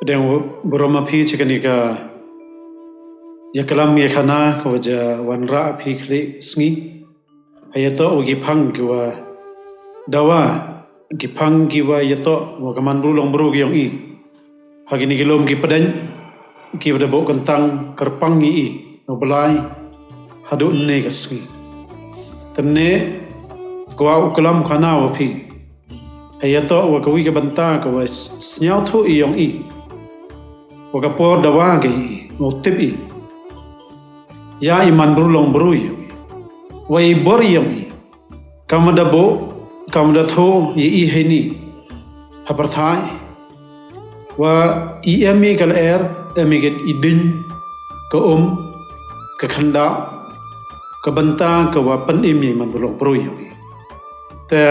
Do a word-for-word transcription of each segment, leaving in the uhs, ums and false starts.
Pdiang burom ïa phi sha kane ka ïaklam ïakhana ka ba ju wanrah ha phi khlieh sngi. Ha ïatoh wa ki phang ki wa dawa, ki phang ki wa ïatoh wa ka man bru long bru ki ong i. Ha kine ki lum ki pdeng ki wa da buh kyntang kyrpang i i na u Blai haduh ne ka sngi. Te ne kwah u klam khana wa phi. Ha ïatoh wa ka wi ka bynta ka wa sñiawthuh i ong i. Wa ka por dawa ka i, wa u tip i. Ïa i man bru long bru i ong i. Wa i bor i ong i. Kam wa da buh, kam wa da thoh i i heini. Ha pyrthai. Wa i em i ka lyer, em i ka i ding, ka um, ka khandau, ka bynta ka wa pynim i man bru long bru i ong i. Te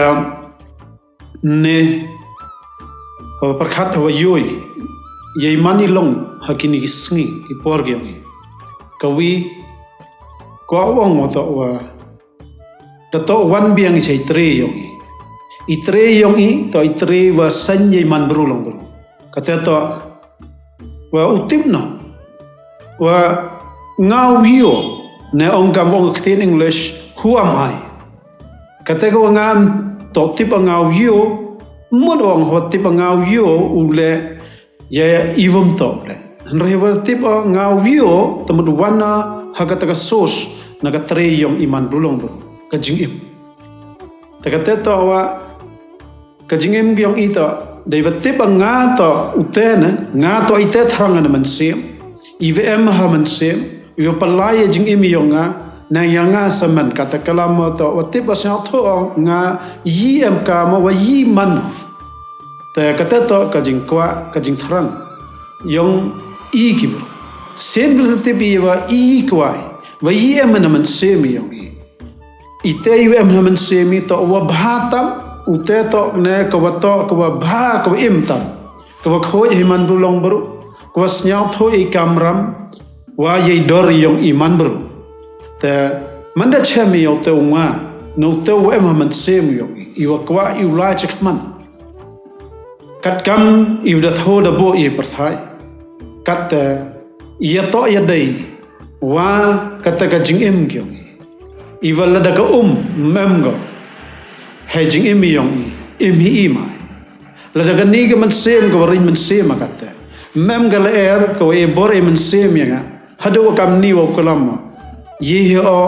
ne, wa pyrkhat wa ïoh i, ïa i man i long ha kine ki sngi, ki por ki ong i. Ka wi, kwah ong wa toh wa, da toh wan biang i sa i tre i ong i. I tre i ong i, toh i tre wa saiñ ïa i man bru long bru. Kata toh, wa u tip noh. Wa nga u ïoh, ne ong kam ong ktien English, who am I? Kata ka wa nga toh tip nga u ïoh, mut ong ho tip nga u ïoh, u leh, ïa, ïa i wym toh u leh. Hynrei wa tip nga u ïoh, te mut wan na, ha kata ka source, na ka tre i ong i man bru long bru, ka jingim. Te kata toh wa, ka jingim ki ong i toh, dei wa tip nga toh u te ne, nga toh i te thrang na mynsiem, i wa em ha mynsiem, i wa pynlait ïa jingim i ong nga, nang ïa nga sa man kata ka lam toh, wa tip wa sñiawthuh ong nga, i em ka ma wa i man. Te kata toh ka jingkwah, ka jingthrang, i ong i ki bru. Sien bru tip i wa i kwah, wa i em na mynsiem i ong i. I te i wa em na mynsiem i toh wa bha tam, u te toh ne ka wa toh, ka wa bha, ka wa im tam. Ka wa khoi i man bru long bru, ka wa sñiawthuh i kamram, wa ïa i dor i ong i man bru. Te, man da chem i ong te u nga, ne u te u wa em na mynsiem i ong i, i wa kwah i u lai chakman. Kat kam i wa da thoh da buh i pyrthai. Kat te, ïa toh ïa dei, wa kata ka jingim ki ong i. I wa lada ka um, mem go. Hei jingim i ong i, im hi i mai. Lada ka ni ka mynsiem ka wa ring mynsiem a kata. Mem ka lyer ka wa i bor i mynsiem ïa nga. Haduh wa kam ni wa u klam wa. Ïa hi o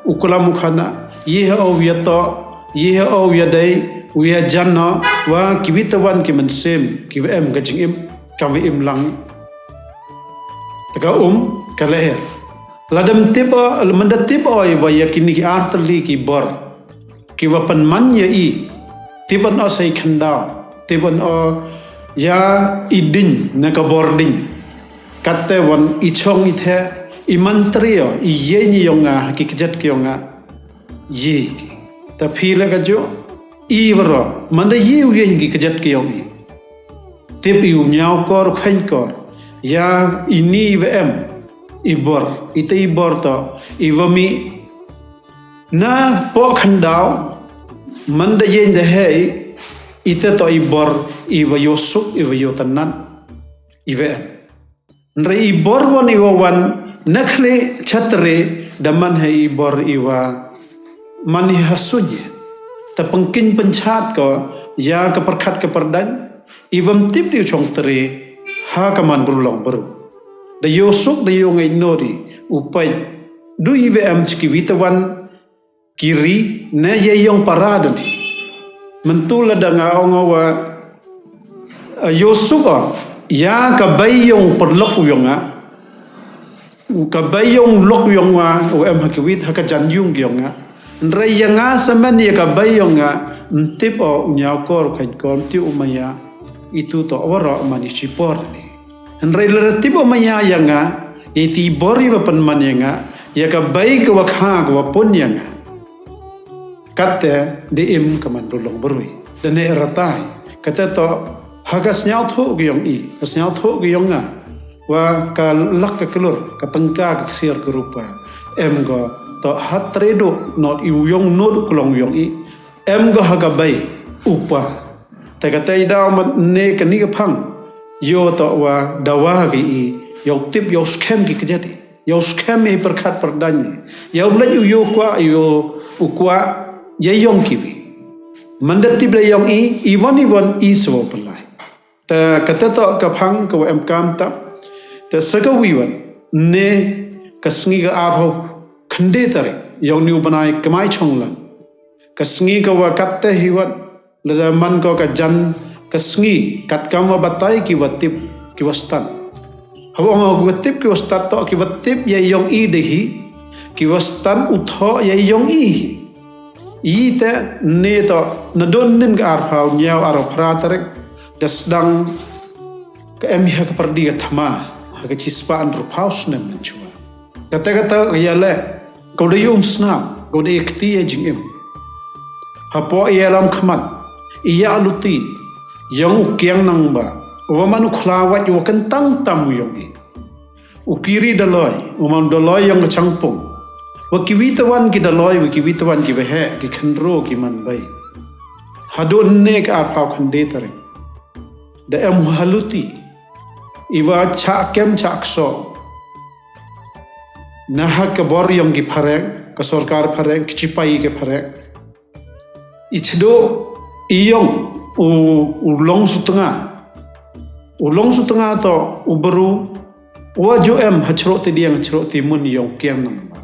u klam u khana. Ïa hi o u ïa toh. Ïa hi o u ïa dei. U ïa jan no. Wa ki wi ta wan ki mynsiem. Ki wa em ka jingim. Kam wi im lang. Te ka um, ka lyer. Lada m tip o, man da tip o i wa ïa kini ki artylli ki bor. Ki wa pynman ïa i, tip wan o sa i khandau, tip wan o ïa i ding, ne ka bor ding. Kata wan i chong i the, i man tre o, i ïeng i ong nga, ki kjat ki ong nga. Ïe ki. Ta phi la ka jo, i waroh, man da ïe u ïeng ki kjat ki ong i. Tip i u ñiaw kor, u kheiñ kor. Ïa i ni i wa em, i bor, i te i bor to, i wa mi Na poh khandau, man da ïeng da heh, i te to i bor, i wa ïoh suk, i wa ïoh tnat, i wa em. Hynrei i bor wan i wa wan, na khlieh chatre, da man heh i bor i wa, man i ha suñ. Ta pynkiñ pynchat ko, ïa ka pyrkhat ka pyrdaiñ, i wa m tip di u chong tre, ha ka man bru long bru. Da ïoh suk, da ïoh ngeit no di, u peit, du i wa em chi ki wi ta wan, ki ri, ne ïa ïong para dane. Mynta lada nga ong wa, eh, ïoh suk o, ïa ka bei ïong pyrlok ïong nga. U ka bei ïong lok ïong nga, u em ha ki wit ha ka jan ïung ïong nga. Hynrei ïa nga sa man ïa ka bei ïong nga, m tip o u ñiaw kor u kheiñ kor, m tip u maya, itu to waroh man i chi por dane. Hynrei lada tip o maya ïa nga, ïa i ti bor i wa pynman ïa nga, ïa ka bei ka wa kha ka wa pun ïa nga. Kata de im ka man bru long bru i. Dane ratai. Kata to ha ka sñiawthuh ka ïong i, ka sñiawthuh ka ïong nga. Wa ka lak ka klur, ka tyngka ka ksiar ka rupa. Em ko to ha tre do not i u ïong not u klong ïong i. Em ko ha ka bei u pa. Te kata i daw man ne kani ka phang. Ïoh toh wa dawa ki i, ïoh tip, ïoh skhem ki kjat i, ïoh skhem i pyrkhat pyrdaiñ i, ïoh leit u ïoh kwah, ïoh u kwah ïa ïong kiwi. Mynda tip la ïong i, i wan i wan i sa wa pynlait. Te kata toh ka phang ka wa em kam tap. Te sa ka wi wan ne ka sngi ka arphew khyndai tarik ïong ni u bnai Kmai Chonglan. Ka sngi ka wa kat te hi wan lada man ko ka jan ka sngi kat kam wa batai ki wa tip ki wa stan. Haba ong ki wa tip ki wa stan toh ki wa tip ïa ïong i de hi, ki wa stan u thoh ïa ïong i hi. I te ne toh na don nin ka arphew ñiaw arphew phra tarik da sdang ka em ha ka pyrdi ka thma ha ka chispah hynriewphew snem mynshuwa. Kata kata ka ïa leh ka u da ïa um snam ka u da ïa kti ïa jingim. Hapoh ïa lam khmat ïa luti ïong u kiang nang ba wa man u khlawait wa kyntang tam u ïong i. U kiri daloi, u man daloi ïong ka changpung. Wa kiwi tawan ki daloi, wa kiwi tawan ki waheh, ki khyndro, ki man bai. Hadon ne ka arphew khyndai tarik da em ha luti i wa chah kem chah kso. Na ha ka bor ïong ki phareng, ka sorkar phareng, ki chipai ki phareng. I chdo i ïong u, u long sutnga. U long sutnga toh u bru wa ju em ha chroh ti diang chroh ti mun ïong kiang nang ba.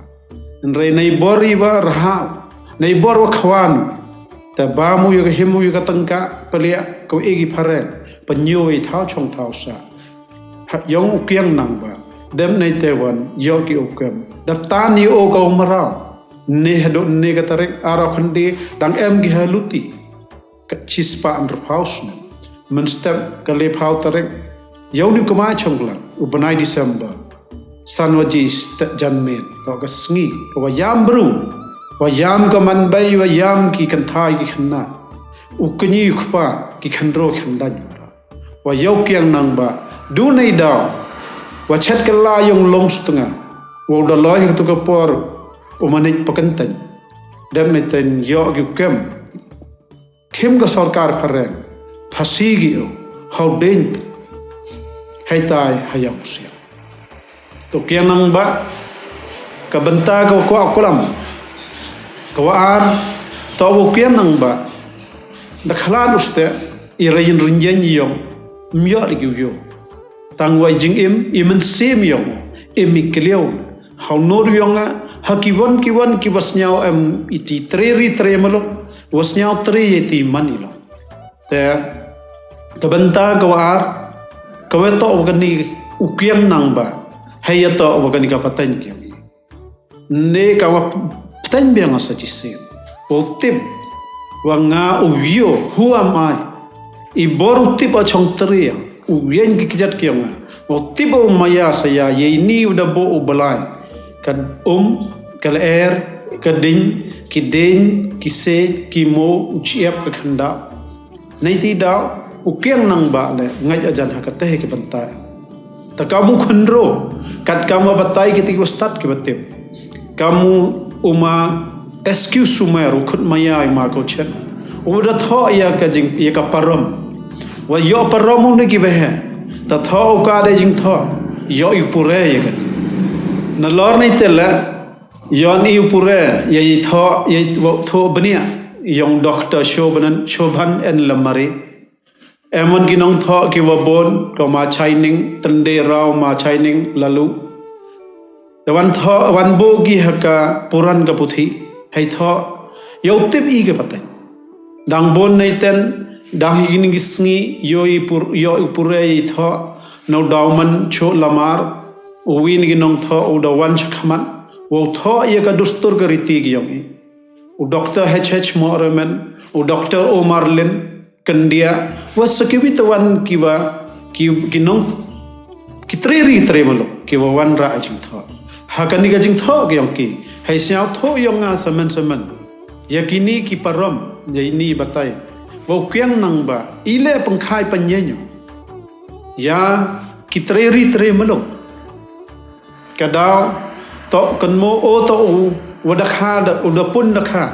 Nrei nei bor i wa rha, nei bor wa khwan. Te ba mu ïa ka him u ïa ka tangka, paliak ka wi ki phareng, panyo i thaw chong thaw sa. Ha ïong u kiang nang ba. Dem nei te wan ïoh ki u kem da tan i o ka u maraw. Ne hadon ne ka tarik arphew khyndai dang em ki ha luti. Ka chispah hynriewphew snem. Mynstep ka lephew tarik ïong ni u Kmai Chonglan u bnai December. San wa ji stet jan met toh ka sngi ka wa ïam bru, wa ïam ka man bai, wa ïam ki kynthai ki khynnah. U kñi u kpa ki khyndro ki khyndaiñ. Wa ïong kiang nang ba du nei daw wa chet ka la ïong long sutnga. Wa u daloi ha tu ka por u manit pakenteng. Dem ne ten ïoh ki u kem. Khim ka sorkar phareng phasi ki u hau ding hei tai ha ïong siang. Tu kiang nang ba ka bynta ka wa kwah kulam ka wa ar. Tu kiang nang ba da khalan uste i rayin rinjen ïong. Myo ri ki u ïong tang wa jingim i mynsiem ïong im i kliaw. Hau nor ïong nga ha ki wan ki wan ki wa sñiaw em i ti tre ri tre malok wa sñiaw tre i ti man i long. Te ka bynta ka wa ar ka wa toh wa kani u kiang nang ba hei ya toh wa kani ka pateng kiang i. Ne ka wa pateng biang sa chi sien. Wa u tip wa nga u ïoh who am I. I bor u tip a chong tre u ïeng ki kjat kiang nga. Wa u tip u maya sa ya ye ni u da bo u balai. Ka um ka ler ka ding ki ding ki se ki mo u chiap ka khanda. Nei ti daw u kiang nang ba le ngai ajan ha ka te ki bynta. Ta ka mu khundro kat ka ma batai ki ti wa stat ki batip. Ka mu uma excuse u mer u khut maya i ma ko chen. U da tho ya ka jing ya ka parom. Wa yo parom u ne ki behe. Ta tho u ka de jing tho yo i pure ya ka. Na lor nei te le yon i pure ya i tho ya i tho benia yong Doctor Shobhan Shobhan en lamari. Em wan ki nongthoh ki wa bun ka ma Chaining tende rau ma Chaining lalu. Da wan thoh wan bo ki ha ka puran ka puthi hei thoh yow tip i ka pateng. Dang bun nei ten dang hi ki sngi yo i pur yo i pure i thoh no dauman cho lamar. U win ki nongthoh u da wan chakhamat wow thoh ya ka dustur ka riti ki yong i. U Doctor H H Moremen, u Doctor Omar Lin, Kandia, wa sa ki wi tawan ki wa ki ki nong ki tre ri tre maluk ki wa wan ra jingthoh. Ha kani ka jingthoh ki yong ki hei sñiaw thoh yong nga samen samen. Ya kini ki parom ya ini batai. Wow kiang nang ba ile pengkhai panyenyu. Ya ki tre ri tre maluk. Ka daw toh kan mo o toh u wa da kha da u da pun da kha.